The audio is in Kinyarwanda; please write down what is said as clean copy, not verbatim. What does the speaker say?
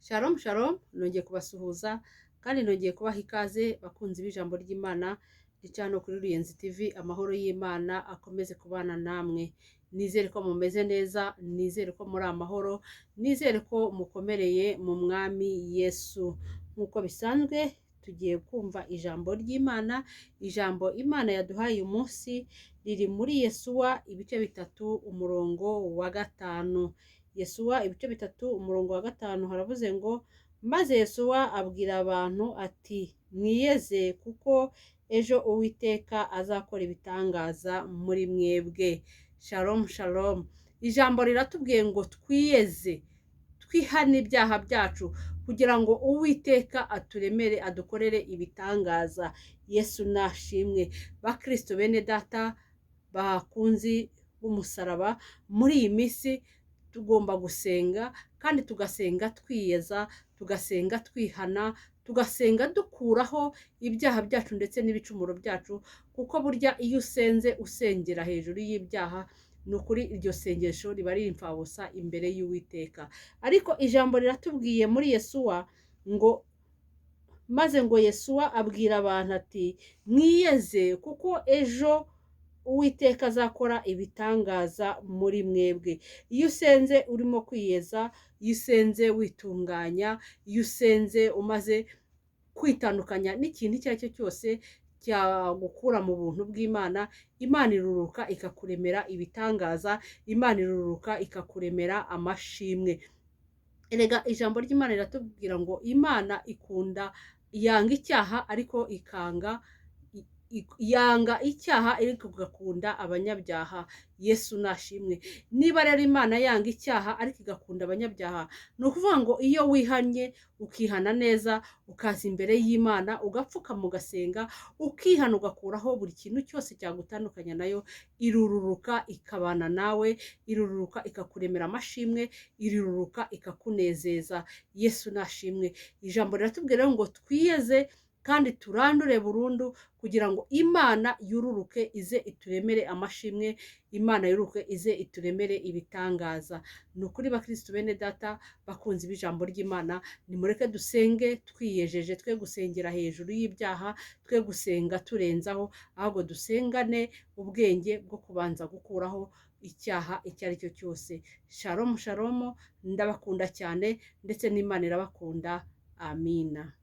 Shalom shalom, nongeye kubasuhuza kandi nongeye kubaha ikaze, bakunzi b'ijambo ry'Imana rica hano kuri Ruyenzi TV. Amahoro y'Imana akomeze kubana namwe. Nizere ko mumeze neza, nizere ko muri amahoro, nizere ko mukomereye mu Mwami Yesu. Nk'uko bisanzwe, tugiye kumva ijambo ry'Imana. Ijambo Imana yaduhaye uyu munsi riri muri Yesuwa ibice 3 umurongo wa 5. Yesuwa ibice 3 umurongo wa 5, haravuze ngo: "Maze Yesuwa abwira abantu ati: 'Mwiyeze, kuko ejo Uwiteka azakora ibitangaza muri mwebwe.'" Shalom shalom. Ijambo riratubwiye ngo twiyeze, twihane ibyaha byacu kugira ngo Uwiteka aturemere, adukorere ibitangaza. Yesu nashimwe. Bakristo bene data, bakunzi b'umusaraba, muri iyi minsi tugomba gusenga, kandi tugasenga twiyeza, tugasenga twihana, tugasenga dukuraho ibyaha byacu ndetse n'ibicumuro byacu, kuko burya iyo usenze usengera hejuru y'ibyaha, ni ukuri iryo sengesho riba riri imfabusa imbere y'Uwiteka. Ariko ijambo riratubwiye muri Yesuwa ngo: "Maze ngo Yesuwa abwira abantu ati: 'Mwiyeze, kuko ejo Uwiteka azakora ibitangaza muri mwebwe.'" Iyo usenze urimo kwiyeza, iyo usenze witunganya, iyo usenze umaze kwitandukanya n'ikintu icyo ari cyo cyose cyagukura mu buntu bw'Imana, Imana iruruka ikakuremera ibitangaza, Imana iruruka ikakuremera amashimwe. Erega ijambo ry'Imana riratubwira ngo Imana ikunda, yanga icyaha, ariko ikanga, yanga icyaha ariko igakunda abanyabyaha. Yesu nashimwe. Niba rero Imana yanga icyaha ariko igakunda abanyabyaha, ni ukuvuga ngo iyo wihannye, ukihana neza, ukaza imbere y'Imana, ugapfukama, ugasenga, ukihana, ugakuraho buri kintu cyose cyagutandukanya nayo, irururuka ikabana nawe, irururuka ikakuremera amashimwe, irururuka ikakunezeza. Yesu nashimwe. Ijambo riratubwira ngo twiyeze kandi turandure burundu kugira ngo Imana yururuke ize ituremere amashimwe, Imana yururuke ize ituremere ibitangaza. Ni ukuri, bakirisitu bene data, bakunzi b'ijambo ry'Imana, nimureke dusenge twiyejeje, twe gusengera hejuru y'ibyaha, twe gusenga turenzaho, ahubwo dusengane ubwenge bwo kubanza gukuraho icyaha icyo ari cyo cyose. Shalom shalom, ndabakunda cyane ndetse n'Imana irabakunda. Amina.